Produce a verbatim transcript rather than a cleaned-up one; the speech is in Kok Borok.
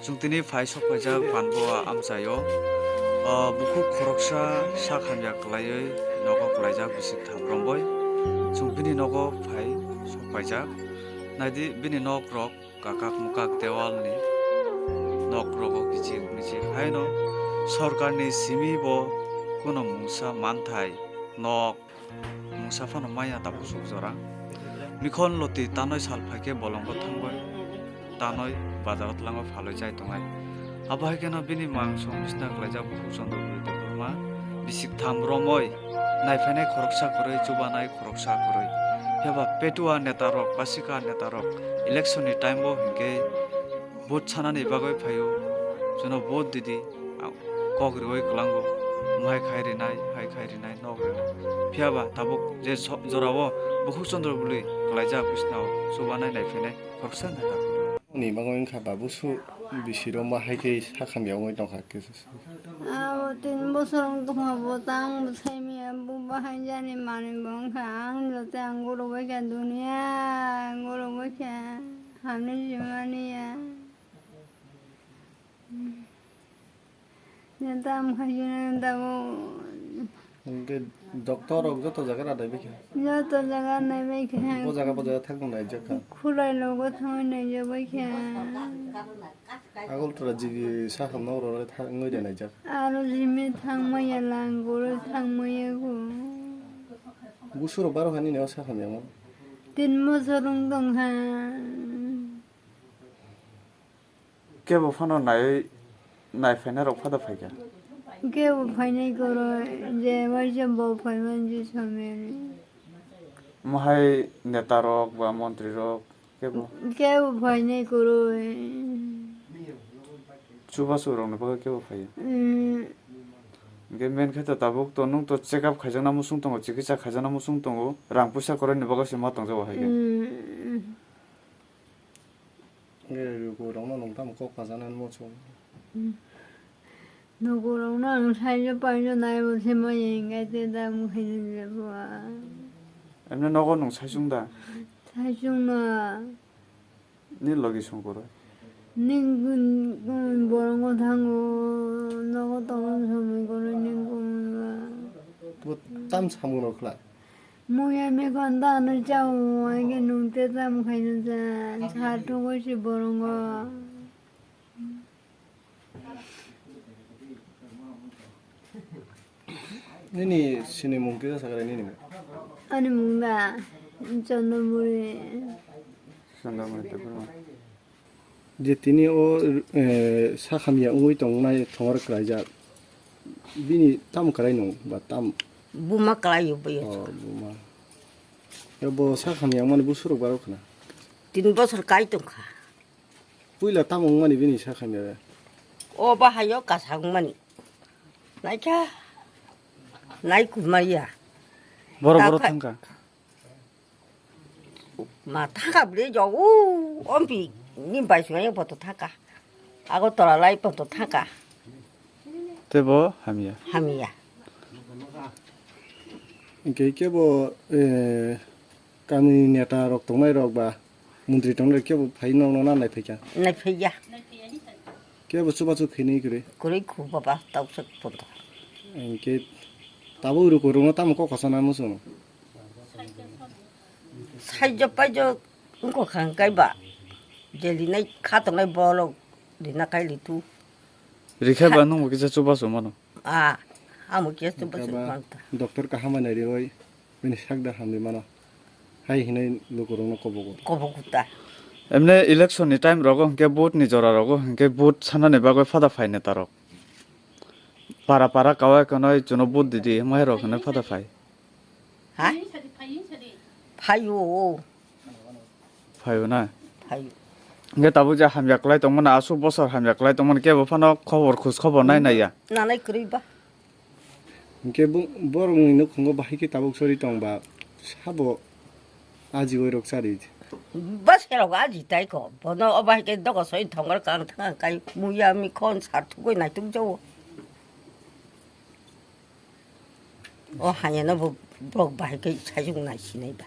Chwng tini phai sok paijak Panboa amchaio. O bukhuk khoroksa sak hamya kwlaiwi nogo kwlaijak bisik tham romboi. Chwng bini nogo phai sok paijak. Naidi bini nok rok kakak mukak dewal ni nok rogo kichik michik haino sorkar ni simi bo kuno mungsa manthai nok mungsa phano maya tabuk suk jora. Mikhon loti tanoi sal phaikhe bolongo thangbai tanoi bazaro twlango phalwi chai tongnai. Abo hai kheno bini mang song bisna khlaijak bukhuk Chandra Buri Debbarma bisik tham romoi naiphainai khoroksa kwrwi chubanai khoroksa kwrwi. Phiya ba petua neta rok pasika neta rok election ni time o hinkhe vote sanani bagwi phaio, chwngno vote didi, ang kok riwi kwlango, mohai khai rinai, hai khai rinai, nok rinai. Phiya ba tabuk je so-, jorao bukhuk Chandra Buri kwlaijak bisnao chubanai naiphainai khoroksa neta. Ni bagwi wngkha ba busu bisiro ma hai khe sakhamya wngwi tongkha kisa. Abo tin bosor wng tongkha bo tang bwsai maya bo bahai jani manwi bo wngkha ang joto ang guruk bai kha duniya guruk bai kha. Hamni jumani ya. Neta am khai juna neta bo. Hingke doctor rok joto jaga ra nai bai kha. Joto jaga nai bai kha. Bo jaga bo jaga thang nai jak kha. Khulai logo thangwi nai jak bai kha. Agol tora jigi sakam nok rok thang ngai de nai jak. Aro jimi thang maya lang goro thang maya go. Busu rok baro hani ne sakam yang. Tin mo sorong tong kha. Kebo phano nai, nai phainai rok phada phaikha. Kebo phainai koro je waisa bo phaiman je samyani. Mohai neta rok ba montri rok kebo. Kebo phainai koro. Chubachu rok ni bagwi kebo phaiya. Mm. Hingke men khe to tabuk to nung to check up khaijakna muchung tongo, chikitsa khaijakna muchung tongo, rang puisa kwrwi ni bagwi se ma tongjago hai khe. Mm. Nge lukurokno nwng tamo kok kasanani muchung? Lukurokno ang saijo paijo naibo se maya hingai te da mukhaino lebo a. Emne nogo nwng saichung da? Saichung no. Ni logi song kwrwi? Ning gun, gun borongo thango, nogo tongo somoi kwrwi ning gun ba. Bo tam samung rok khla? Muya mekhon da ano chao, aige nungte tam khaino cha, sa thugui se borongo. Nini sini mung kisa sakrai nini mung? Ani mung da Chandamuri. Chandamuri Debbarma. Je tini o, eh, sakhamya wngwi tongnai thongor kwlaijak. Bini tamo kwlai nung ba tam? Buma kwlai o boyo. Oh, buma. Ya bo sakhamya wngmani busurok barok khna? Tin bosor kai tongkha. Puila tamo wngmani bini sakhamya? O bahayo kasa wngmani. Naikha. Nai kumaya. Borok borok Takha- thangkha. Ma thangkha ble jogu ompi ni bai sungai poto thangkha. Agartala lai poto thangkha. Tebo hamya. Hamya. Hingke kebo, eh, kamini neta rok tongnai rok ba montri tongnai rok kebo phai nokno na nai phaikha? Nai phaiya. Kebo chubachu khainai kwrwi? Kwrwi khu baba tausuk poto. Hingke tabuk rukurokno tamo kok kasana muchung? Saijo paijo wngkha kha hingkai ba. Je rinai kha tongnai borok rina kai ritu. Rikha ba nwngbo kisa chubachu mano. Ah, amo kisa chubachu manta. Doctor kaham bai nai riwi bini sak da hamri mano. Hai hinwi lukurokno kobogo. Kobogo ta. Emne election ni time rogo hinkhe vote ni jora rogo hinkhe vote sanani bagwi phada phai neta rok. Para para kawai kanai chuno vote didi, hwnwi rok hinwi phada phai. Ha? Phaio. Phaio na? Phaio. Hingke tabuk je hamya kwlai tongmani, aswk bosor hamya kwlai tongmani, kebo phano khobor khus khobor nai naiya. Nanai kwrwi ba. Hingke bo-, borokni nukhungo bahai khe tabuk sori tong ba, sabo ajiwi rok chari. Ba serok aji tai ko, bono o bahai khe dogo soi thongor kang thang kai muya mikhon sar thugui naituk jago. O hayano bo borok bahai khe sajwk nai sinai ba.